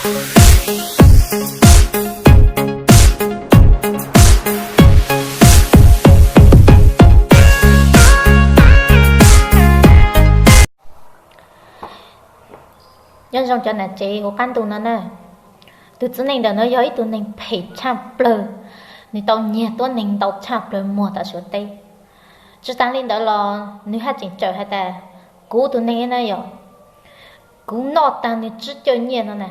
Nyob zoo cov nam tsev hauv qab ntuj no na, tus txiv neej ntawm no yog ib tug neeg phem tshaj plaws, nws tau nyiag tuab neeg ntau tshaj plaws muag tom Suav teb. Tsis tas li ntawd los nws haj tseem tsawm hais tias kuv tus neeg na yog, kuv noj tag nws tsib caug nyiaj no na,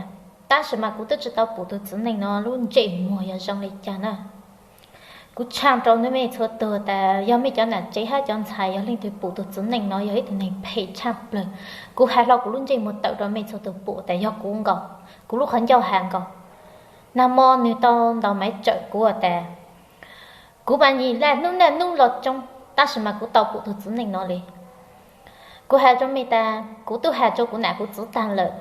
tab sis mas kuv twb tsis tau pum tus txiv neej no lub ntsej muag yog zoo li cas na. Kuv tshaj rau nej mej txhua tug tas yog mej cov nam tsev hab cov ntxhais yog leej twg pum tus txiv neej no yog ib tug neeg phem tshaj plaws, kuv hais hlo kuv lub ntsej muag tawm rau mej txhua tug pum tas yog kuv nkaus, kuv lub qhov ncauj has nkaus. Nag mo nws tau ntaus maiv tsawm kuv tas kuv mas nyim laj hnub naj hnub los tsoo, tab sis mas kuv tau pum tus txiv neej no li. Kuv has rau mej tas kuv tub has rau kuv nam kuv txiv tag lawm.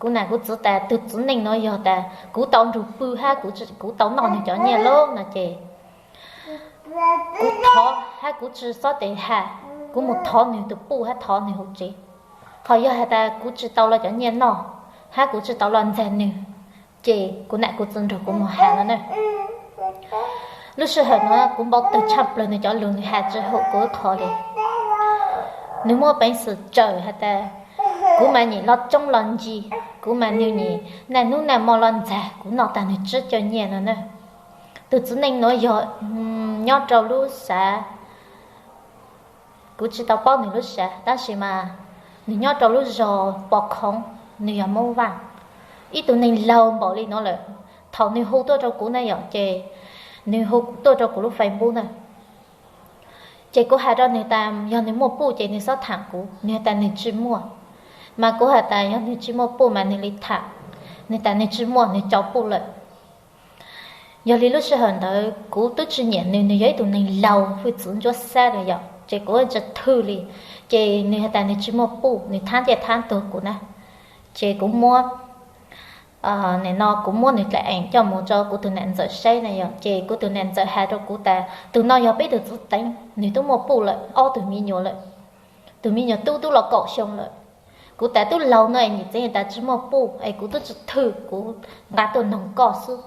Kuv nam kuv txiv tas tus txiv neej no yog tas kuv tau nrug pw hab kuv tau noj nws cov nyiaj lawm no ces kuv thov hab kuv tsis xob tes has, kuv mus thov nws tus puj hab thov nws hauv tsev. Qhov yog has tas kuv tsis tau los cov nyiaj noj hab kuv tsis tau los ntxag nws, ces kuv nam kuv txiv nrug kuv mus has no na. Lub sij hawm no kuv npau tawg tshaj plawg nws cov lug nws has tsis haum kuv ib qho li. Nws muaj peev xwm tsawm has tas kuv mas nyim los tsoo los ncig, kuv mas nws nyim naj hnub naj mo los ntxag kuv noj tag nws tsib caug nyiaj no na. Tus txiv neej nuav yog nyob rau lub sav, kuv tsis tau paub nws lub sav tab sis mas nws nyob rau lub zos Pov Khoov, nws yog Moob Vaaj, ib tug neeg laug npaum li no lawm. Thaum nws hu tuaj rau kuv na yom ces nws hu tuaj rau kuv lub Facebook na. Ces kuv has rau nws tas yog nws muaj puj ces nws xob tham kuv, nws has tas nws tsis muaj. Mas kuv has tas yog nws tsis muaj puj mas nws li tham, nws tas nws tsis muaj, nws tso puj lawm. Yog li lub sij hawm ntawd kuv twb tsis nyiam nws, nws yog ib tug neeg laug hwj txwv ntsuab xab na yom, ces kuv tsis thwj li. Ces nws has tas nws tsis muaj puj, nws thaab ntiaj thaab tuag kuv na. Ces kuv muab, nim no kuv muab nws dlaim eem coj mus rau kuv tus nam ntxawm saib na yom, ces kuv tus nam ntxawm has rau kuv tas tus no yog peb tug txiv teev, nws twb muaj puj lawm ob tug me nyuam lawm. Tus me nyuam tub twb los kaum xyoo lawm. Kuv tas tub laug no es nyim txeev tas tsis muaj puj es kuv twb tsis thwj, kuv nqa tuaj noog koj xwb.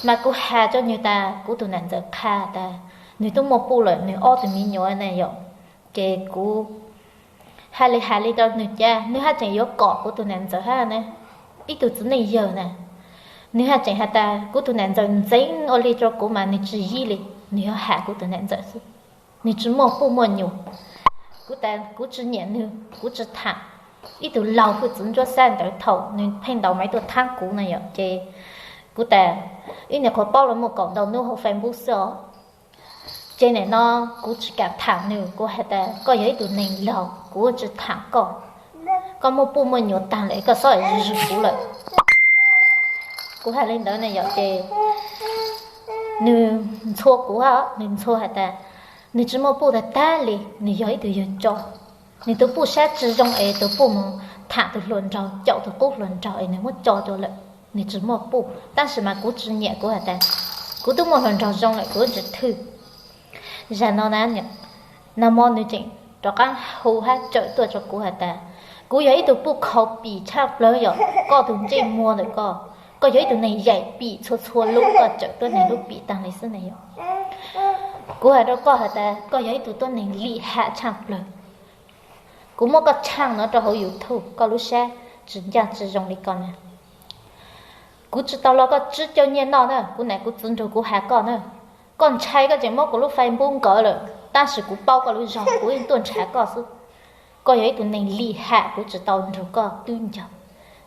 Mas kuv has rau nws tas kuv tus nam ntxawm qha tas nws twb muaj puj lawm, nws ob tug me nyuam na yom. Ces kuv hais li hais li rau nws cas nws haj tseem yuav kom kuv tus nam ntxawm hab na, ib tug txiv neej yawg na. Nws haj tseem has tas kuv tus nam ntxawm ntxeev ua li rau kuv mas nws tsis yig li, nws yuav ham kuv tus nam ntxawm xwb. Nws tsis muaj puj muaj nyuam. Kuv tas kuv tsis nyiam nws, kuv tsis tham ib tug laug hwj txwv ntsuab xab ntawd thaum nws pheej ntaus maiv tuaj thaab kuv na yom. Ces kuv tas wb nyuam qhuav paub los muaj kaum ntau hnub hauv Facebook xwb os. Ces nim no kuv tsis kam tham nws, kuv has tas koj yog ib tug neeg laug, kuv tsis tham koj. Koj muaj puj muaj nyuam tag lawm, koj xob zws zws kuv lawm. Kuv hais li ntawd na yom, ces nws ntxhua kuv, nws ntxhua has tas nws tsis muaj puj tag tag li, nws yog ib tug yawg tso. Nws tus puj sab tsis zoo es tus puj mus tham tus hluas nraug, caum tus qub hluas nraug es nws muab tso rau lawm. Nws tsis muaj puj, tab sis mas kuv tsis nyiam, kuv has tas kuv twb muaj hluas nraug zoo lawm, kuv tsis thwj. Zag no na, nag mo nws tseem rov qaab hu hab tsawm tuaj rau kuv has tas kuv yog ib tug puj khau pim tshaj plawg yom, koj tus ntsej muag ntawm koj, koj yog ib tug neeg yaim pim txhua txhua lub, koj tsawm tuab neeg lub pim tag li xwb ne yom. Kuv has rau koj has tas koj yog ib tug tuab neeg lim ham tshaj plawg. Kuv muab koj tshaaj no rau hauv YouTube, koj lub sab tsis ncaj tsis zoo li ko na. Kuv tsis tau los koj tsib caug nyiaj noj na, kuv nam kuv txiv nrug kuv has koj na. Koj ntshai koj tseem muab kuv lub Facebook nkawd lawm, tab sis kuv paub koj lub zog, kuv yeej tuaj nrhav koj xwb. Koj yog ib tug neeg lim ham, kuv tsis tau nrug koj twb ncaug.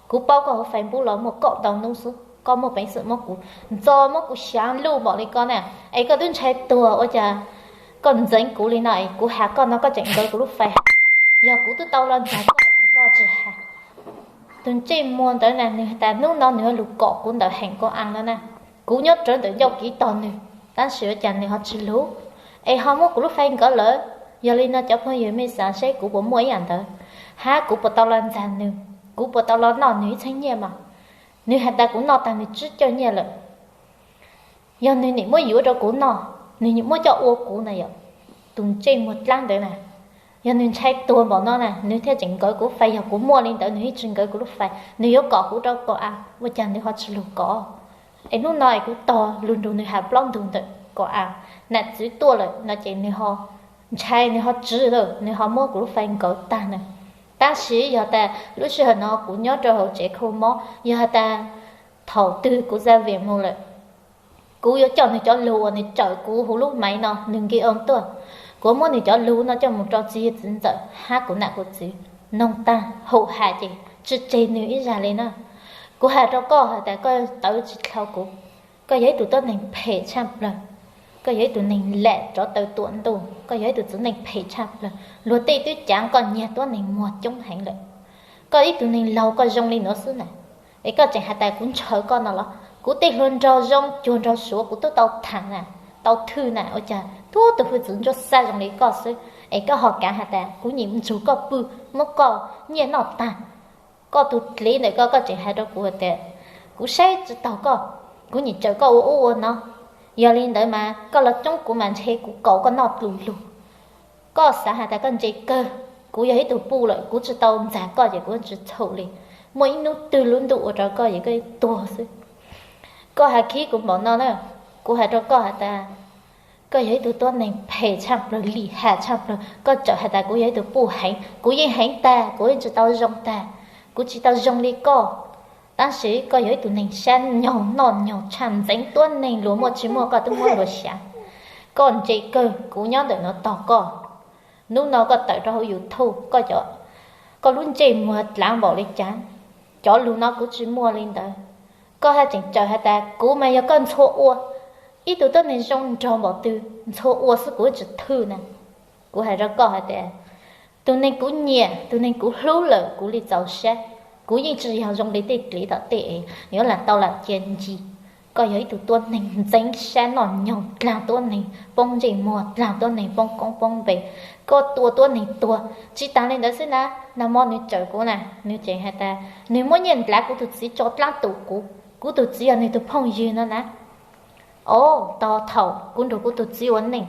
Kuv paub koj hauv Facebook los muaj kaum ntau hnub xwb, koj muaj peev xwm muab kuv ntxo, muab kuv xyaav luj npaum li ko na, es koj twb ntshai tuag ua cas koj ntxeev kuv li no es kuv has koj no koj tseem nkawd kuv lub Face. Yog kuv twb tau los ntxag koj, koj tsis has. Tus ntsej muag ntawd na, nws tas hnub no nws lug kom kuv ntawm heem kua aa no na, kuv nyob rawv ntawm ncauj kev tog nws, tab sis ua cas nws ho tsis lug, es ho muab kuv lub Face nkawd lawm. Yog li no cov phooj ywg mej xav seb kuv puas muaj ib yam ntawd, hab kuv puas tau los ntxag nws, kuv puas tau los noj nws ib txheeb nyiaj mas. Nws has tas kuv noj tag nws tsib caug nyiaj lawm. Yog nws nim muab yuav rau kuv noj, nws nim muab coj ua kuv na yom. Tus ntsej muag dlaab ntawd na, Yog nws ntshai tuag npaum no na, nws thiaj tseem nkawd kuv lub fais. Yog kuv muaj li ntawd nws yeej tsis nkawd kuv lub fais, nws yuav kom kuv rau kom av, ua cas nws ho tsis lug kom? Es hnub no es kuv tos lug nrug nws has plaub ntug ntawm kom av, nam txwv tuaj lawm no ces nws ho ntshai, nws ho tsw lawm, nws ho muab kuv lub fais nkawd tag na. Tab sis yog tas lub sij hawm no kuv nyob rau hauv tsev kho mob, yog has tas thaum twg kuv xa viam mus lawm, kuv yuav coj nws cov lug uas nws tsawm kuv huv lub maiv no, nws nkig oo tuaj, kuv muab nws cov lug no coj mus rau txiv yawg txiv ntxawm hab kuv nam kuv txwv noog tag haum has ces tsi tseg nws ib zag li na. Kuv has rau koj has tas koj tawv tsi dlhau kuv. Koj yog ib tug tuab neeg phem tshaj plawg. Koj yog ib tug neeg lam rov taw tuam ntuj, koj yog ib tug txiv neej phem tshaj plawg. Luag tej twb cav koj nyiag tuab neeg muag coob heev lawm. Koj ib tug neeg laug koj zoo li nuav xwb na, es koj tseem has tas kuv ntshaw koj no los? Kuv tej hluas nraug zoo cuag nraug suav kuv tub tau thaam na, tau thwj na, ua cas tub tug hwj txwv ntsuab xab zoo li koj xwb es koj ho kaav has tas kuv nyim ntsug koj pw, muab koj nyiaj noj tag. Koj tug dliv ntawm koj, koj tseem has rau kuv has tas kuv saib tsi taug koj, kuv nyim tsawm koj ua ub ua no. Yog li ntawd mas koj los coob kuv mas ntshe kuv kaus koj noj dlus lug. Koj xav has tas koj ntse kawg, kuv yog ib tug puj lawm kuv tsi tau ntxag koj ces kuv tsi txhaum li. Muaj ib hnub twg lub ntuj ua rau koj ces koj tuag xwb. Koj has khib kuv npaum no na, kuv has rau koj has tas koj yog ib tug tuab neeg phem tshaj plawg, lim ham tshaj plawg. Koj tsawm has tas kuv yog ib tug puj heev, kuv yeej heev tag, kuv yeej tsi tau zoo tag, kuv tsi tau zoo li koj. Tab sis koj yog ib tug neeg sab nyaug noj nyaug tshaj, ntxeev tuab neeg, luag muaj tsi muaj koj twb muab luag xyav. Koj ntse kawg, kuv nyob ntawm no tog koj. Hnub no koj tawm rau hauv YouTube, koj lub ntsej muag dlaav npaum li cas? Cov lug no kuv tsi muaj li ntawd. Koj haj tseem tsawm has tas kuv mas yog koj ntxhua ua. Ib tug tuab neeg zoo nraug npaum twg ntxhua ua xwb kuv tsi thwj na. Kuv has rau koj has tas tus neeg kuv nyiam, tus neeg kuv hlub lawm kuv li txaus sab. Kuv yeej tsi yog zoo li tej dliv tom tej es yuav lam tau lam cia ncig. Koj yog ib tug tuab neeg ntxeev sab noj nyaug dlaag tuab neeg poob ntsej muag, dlaag tuab neeg poob koob poob npe. Koj tua tuab neeg tuag. Tsi taag li ntawd xwb na, nag hmo nws tsawm kuv na, nws tseem has tas nws muab nyiaj ndlav kuv tug txiv tso dlaab tum kuv, kuv tug txiv yog nws tug phooj ywg no na. Au, tau thaum kuv nrug kuv tug txiv ua neej,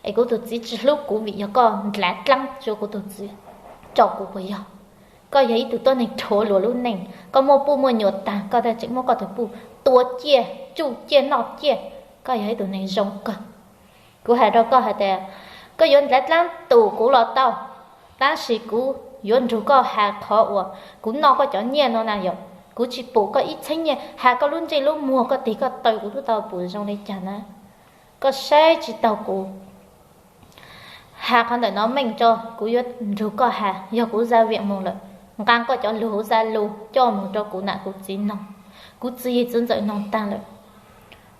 es kuv tug txiv tsi hlub kuv vim yog koj ndlav dlaab rua kuv tug txiv tso kuv puas yog? Koj yog ib tug tuab neeg rhuav luag lub neej, koj muaj puj muaj nyuam taag koj tseem muab koj tug puj tua ciaj, tsuj ciaj, noj ciaj. Koj yog ib tug neeg zoo kawg. Kuv has rau koj has tas koj yuav ndlav dlaab tum kuv los tau, tab sis kuv yuav nrug koj has qhov uas kuv noj koj cov nyiaj no na yom. Kuv tsi pum koj ib txheeb nyiaj, has koj lub ntsej lub muag koj tig koj taw kuv tub tau pum zoo li cas na. Koj saib tsi taug kuv. Has qhov ntawm no meej tso, kuv yuav nrug koj has, yog kuv za viam moog lawm, nqaa koj cov lug huv Zalo coj moog rau kuv nam kuv txiv noog, kuv txiv yawg txiv ntxawm noog taag lawm.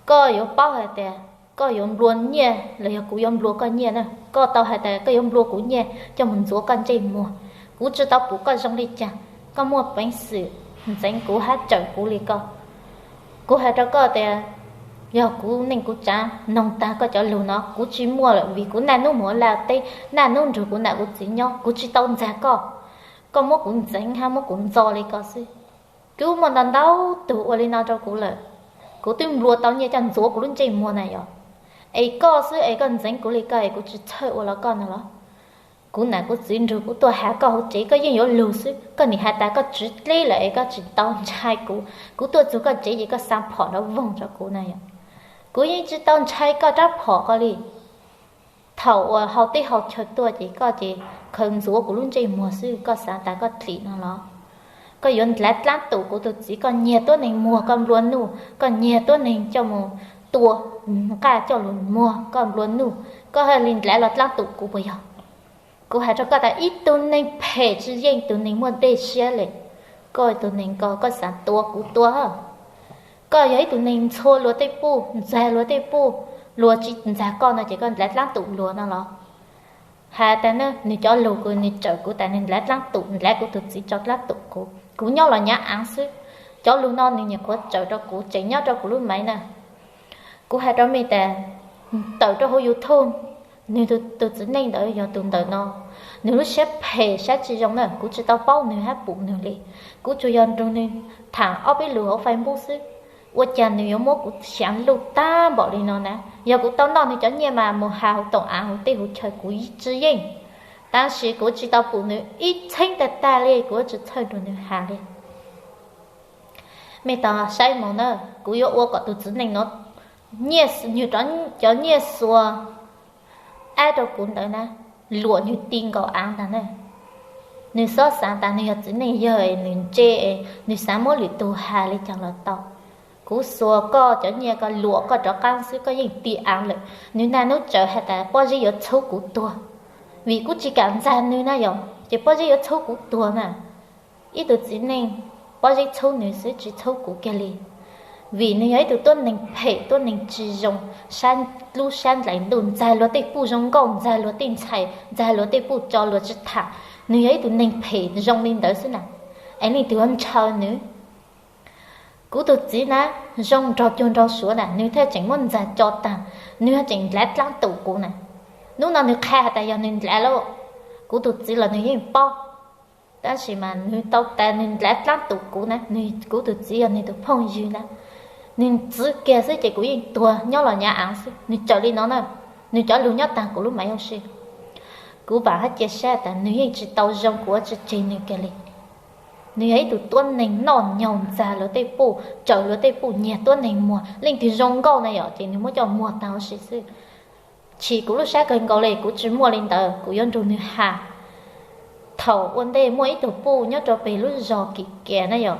Koj yuav paub has tas koj yuav nplua nyiaj los yog kuv yuav nplua koj nyiaj na. Koj tau has tas koj yuav nplua kuv nyiaj coj moog ntxuav koj ntsej muag. Kuv tsi tau pum koj zoo li cas, koj muaj peev xwm ntxeev kuv hab tsawm kuv li ko. Kuv has rau koj tas yog kuv neej kuv tsaav noog taag koj cov lug no kuv tsi muaj lawm vim kuv naj nub moog laj teb, naj nub nrug kuv nam kuv txiv nyob, kuv tsi tau ntxag koj. Koj muab kuv ntxeev hab muab kuv ntxo li ko xwb. Kuv muaj ntau ntau tug ua li no rau kuv lawm. Kuv twb nplua tau nyiaj coj ntxuav kuv lub ntsej muag na yom. Es koj xwb es koj ntxeev kuv li ko es kuv tsi txhawj ua los koj no los? Kuv nam kuv txiv nrug kuv tuaj has koj hauv tsev koj yeej yuav lug xwb, koj nim has tas koj tswv dleb lawm es koj tsi tau ntshai kuv, kuv tuaj txug koj tsev ces koj xa phom nrov voog rau kuv na yom. Kuv yeej tsi tau ntshai koj rab phom ko li. Thaum uas hau teb hau chaw tuaj ces koj ces khaws ntxuav kuv lub ntsej muag xwb, koj xav tas koj dlim no los? Koj yuav ndlav dlaab tum kuv tug txiv, koj nyiag tuab neeg muag koj nplua nuj, koj nyiag tuab neeg coj mus tua nqaj coj lug muag koj nplua nuj, koj haj li ndlav los dlaab tum kuv puas yog? Kuv has rau koj tas ib tug neeg phem tsi yeej tug neeg muaj dej siab le. Koj tug neeg ko koj xav tua kuv tua. Koj yog ib tug neeg ntxhua luag tej puj, ntxag luag tej puj, luag tsi ntxag koj no ces koj ndlav dlaab tum luag no los? Has tas na, nwg cov lug kws nwg tsawm kuv tas nwg ndlav dlaab tum, ndlav kuv tug txiv tso dlaab tum kuv, kuv nyob los nyav aav xwb. Cov lug no nwg nyuam qhuav tsawm rau kuv, tseem nyob rau kuv lub maiv na. Kuv has rau mej tas, tawm rau hauv YouTube, nwg tug txiv neej ntawd yog tug ntawm no, nwg lub siab phem sab tsi zoo na, kuv tsi tau paub nwg hab pum nwg li. Kuv tsuas yog nrug nwg thaam ob peb lug hauv Facebook xwb. Ua cas nwg yuav muab kuv xyaav luj tag npaum li no na? Yog kuv tau noj nwg cov nyiaj mas mus has huv toom aav huv teb huv chaw kuv tsi yeej. Tab sis kuv tsis tau pum nws ib txheeb tag tag li, kuv tsis txhawj rau nws has li. Mej tos saib mus na, kuv yuav ua kom tus txiv neej no, nws cov nyiaj xuas ab rau kuv ntawd na, luam nws ti nkaus av ntag na. Nws xob xaav tas nws yog txiv neej yawg es nws ntse, nws xaav muab lwm tus has li cas los tau. Kuv xuas koj cov nyiaj ko luam koj rov qaab xwb koj yeej ti av lawm. Nws naj nub tsawm has tas Pob Zeb yuav txhub kuv tuag, vim kuv tsis kam ntxag nws na yom, ces Pob Zeb yuav txhub kuv tuag na. Ib tug txiv neej, Pob Zeb txhub nws xwb tsis txhub kuv kiag li. Vim nws yog ib tug tuab neeg phem, tuab neeg tsis zoo, sab lub sab nplaim ntuj, ntxag luag tej puj zoo nkauj, ntxag luag tej ntxhais, ntxag luag tej puj tso luag tsis tham. Nws yog ib tug neeg phem zoo li ntawd xwb na, es leej twg yuav ntshaw nws? Kuv tus txiv na, zoo nraug cuag nraug suav na, nws thiaj tseem muab ntxag tso taag, nws tseem ndlav dlaab tum kuv na. Nub no nws qha has tas yog nws ndlav lauj, kuv tus txiv los nws yeej paub. Tab sis mas nws tau tas nws ndlav dlaab tum kuv na, kuv tus txiv yog nws tus phooj ywg na, nws txwv kiag xwb ces kuv yeej tuag nyob los nyav aav xwb. Nws tsawm li no na, nws cov lug nyob taag kuv lub Maiv Yooj Sij. Kuv vaam hab cia sab tas nws yeej tsis tau zoo, kuv ua tsis tseg nws kiag li. Nws yog ib tug tuab neeg noj nyaug ntxag luag tej puj, tsawm luag tej puj, nyiag tuab neeg muag. Leej twg zoo nkauj na yom, ces nws muab coj muag taag huv si xwb. Chim kuv lub sab kawg nkaus li, kuv tsis muaj li ntawd, kuv yuav nrug nws has. Thaum ua ntej muaj ib tug puj nyob rau peg lub zog Kim Kias na yom,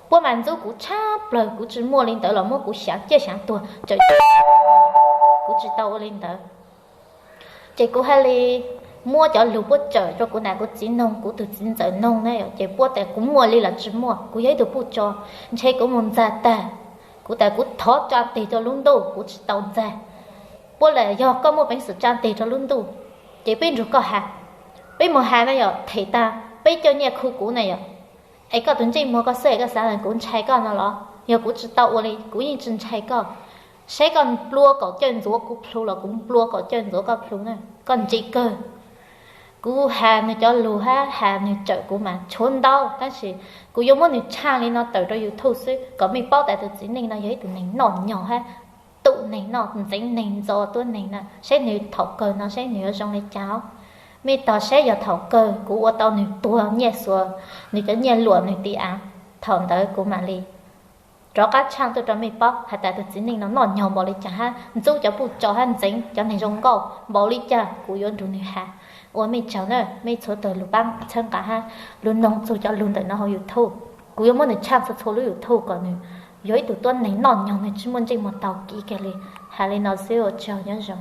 puab mas ntxub kuv tshaj plawg, kuv tsis muaj li ntawd los muab kuv xyaav ciaj xyaav tuag, tsawm kuv tsis tau ua li ntawd. Ces kuv haj li muab cov lug puab tsawm rau kuv nam kuv txiv noog, kuv tus txiv ntxawm noog na yom, ces puab tas kuv muaj li los tsis muaj, kuv yog ib tug puj tso, ntshe kuv mus ntxag tag. Kuv tas kuv thov tsa tes rau lub ntuj, kuv tsis tau ntxag. Puab tas yog koj muaj peev xwm tsa tes rau lub ntuj, ces peb nrug koj has, peb mus has na yom, them tag peb coj nyiaj khu kuv na yom. Es koj tus ntsej muag koj xwb es koj xav tas kuv ntshai koj no los? Yog kuv tsis tau ua li, kuv yeej tsis ntshai koj. Saib koj nplua kaum cawj ntxuav kuv plhu los kuv nplua kaum cawj ntxuav koj plhu na, koj ntse kawg. Kuv has nws cov lug hab has nws tsawm kuv mas tshuav ntau, tab sis kuv yuav muab nws tshaj li no tawm rau YouTube xwb kom mej paub tas tus txiv neej no yog ib tug neeg noj nyaug hab tum neeg noj, ntxeev neeg ntxo tuab neeg na. Saib nws thaum kawg no saib nws yuav zoo li cas. Mej tos saib yog thaum kawg kuv ua tau nws tuag nyiaj xuas, nws cov nyiaj luam nws ti av, thaum ntawd kuv mam li rov qab tshaj tuaj rau mej paub has tas tus txiv neej no noj nyaug npaum li cas hab ntxub cov puj tso hab ntxeev cov neeg zoo nkauj npaum li cas, kuv yuav nrug nws has. Ua mej tsaug na, mej txhua tug lug paab txhawb nqa hab lug noog txug cov lug ntawm no hauv YouTube. Kuv yuav muab nws tshaj txhua txhua lub YouTube kom nws yog ib tug tuab neeg noj nyaug, nws tsis muaj ntsej muag taug kev kiag li. Has li no xwb, ua tsaug, nyob zoo.